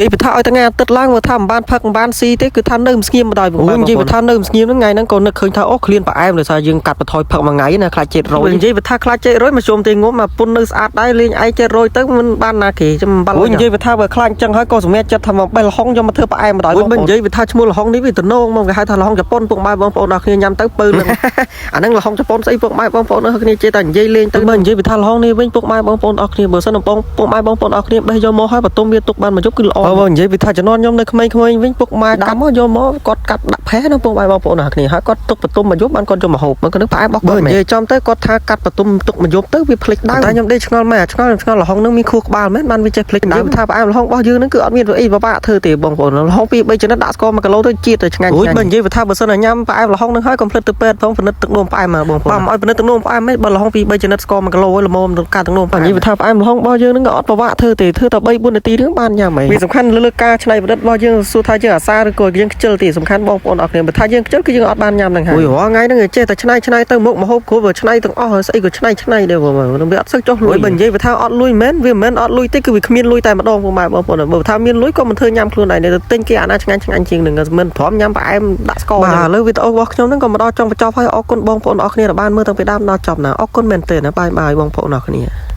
និយាយពីថាឲ្យថ្ងៃអាទិត្យឡើងមើលថាមិនបានផឹកមិនបានស៊ីទេគឺថានៅមិនស្ងៀមម្ដងបងនិយាយពីថានៅមិនស្ងៀមហ្នឹងថ្ងៃហ្នឹងក៏នឹកឃើញថាអូក្លៀនផ្អែមដោយសារយើងកាត់បន្ថយផឹកមួយថ្ងៃណាខ្លាចចេតរយនិយាយពីថាខ្លាចចេតរយមកជុំទេងុំមកពុននៅស្អាតដែរលេងឯងចេតរយទៅមិនបានណាគេចាំបាល់និយាយពីថាបើខ្លាចអញ្ចឹងហើយក៏សម្រេចចិត្តថាមកបេះល្ហុងយកមកធ្វើផ្អែមម្ដងបងនិយាយពីថាឈ្មោះល្ហុងនេះវាតំណងមកគេហៅថាល្ហុងជប៉ុនពុកម៉ែបងប្អូនអរគ្នាញ៉ាំទៅពើនឹង អាហ្នឹងល្ហុងជប៉ុនស្អីពុកម៉ែបងប្អូនអរគ្នាចេះតែនិយាយលេងទៅបើនិយាយពីថាល្ហុងនេះវិញពុកម៉ែបងប្អូនអរគ្នាបើសិនបងពុកម៉ែបងប្អូនអរគ្នាបេះយកមកហើយបន្ទុំវាទុកបានមួយយប់គឺល្អបើនិយាយពីថាជំនាន់ខ្ញុំនៅក្មេងៗវិញពុកម៉ែកាត់មកយកមកគាត់កាត់ដាក់ផេះណាពុកម៉ែបងប្អូនអរគ្នាហើយគាត់ទុកបន្ទុំមួយយប់បានគាត់យកមកហូបមិនគាត់នឹងផ្អែមរបស់គាត់និយាយចំទៅគាត់ថាកាត់បន្ទុំទុកមួយយប់ទៅវាភ្លេចដើមតែខ្ញុំដេកឆ្ងល់ម៉ែឆ្ងល់ឆ្ងល់ល្ហុងនឹងមានខួរក្បាលមែនបានវាចេះភ្លេចដើមថាផ្អែមល្ហុងរបស់យើងនឹងគឺអត់មានអីពិបាកធ្វើទេបងប្អូនល្ហុងពីរបីចំណិតដាក់ស្ករ1គីឡូទៅជាតិទៅឆ្ងាញ់ឆ្ងាញ់បើនិយាយថាបើសិនតែញ៉ាំផ្អែមល្ហុងនឹងហើយកុំភ្លេចទៅពេទ្យផងពិនិត្យទឹកនោមផ្អែមមកបងប្អូនបើមិនឲ្យពិនិត្យទឹកនោមផ្អែមមិនបើល្ហុងពីរបីចំណិតស្ករ1គីឡូឲ្យល្មមទៅកាត់ទឹកនោមផ្អែមនិយាយថាផ្អែមល្ហុងរបស់យើងនឹងក៏អត់ពិបាកធ្វើទេធ្វើតែ3 4នាទីនឹងបានញ៉ាំហើយវាសំខាន់លើការច្នៃប្រឌិតរបស់យើងសួរថាយើងអាសាឬក៏យើងខ្ជិលទេសំខាន់បងប្អូនអរគ្នាបើថាយើងខ្ជិលគឺយើងអត់បានញ៉ាំនឹងហើយអូយរាល់ថ្ងៃហ្នឹងចេះតែឆ្នៃឆ្នៃទៅមុខមហូបគ្រប់ឆ្នៃទាំងអស់ស្អីក៏ឆ្នៃឆ្នៃដែរបងវាអត់សូវចុះលុយបើនិយាយថាអត់លុយមែនវាមិនមែនអត់លុយទេគឺវាគ្មានលុយតែម្ដងបងបងប្អូនបើថាមានលុយក៏មិនធ្វើញ៉ាំខ្លួនឯងទៅទិញគេអាណាឆ្ងាញ់ឆ្ងាញ់ជាងនឹងមិនព្រមញ៉ាំផ្អែមដាក់ស្ករបាទឥឡូវវីដេអូរបស់ខ្ញុំហ្នឹងក៏មកដល់ចុងបញ្ចប់ហើយអរគុណបងប្អូនអរគ្នាដែលបានមើលតាំងពីដើមដល់ចប់ណាអរគុណមែនទែនណាbye bye បងប្អូនអរគ្នា។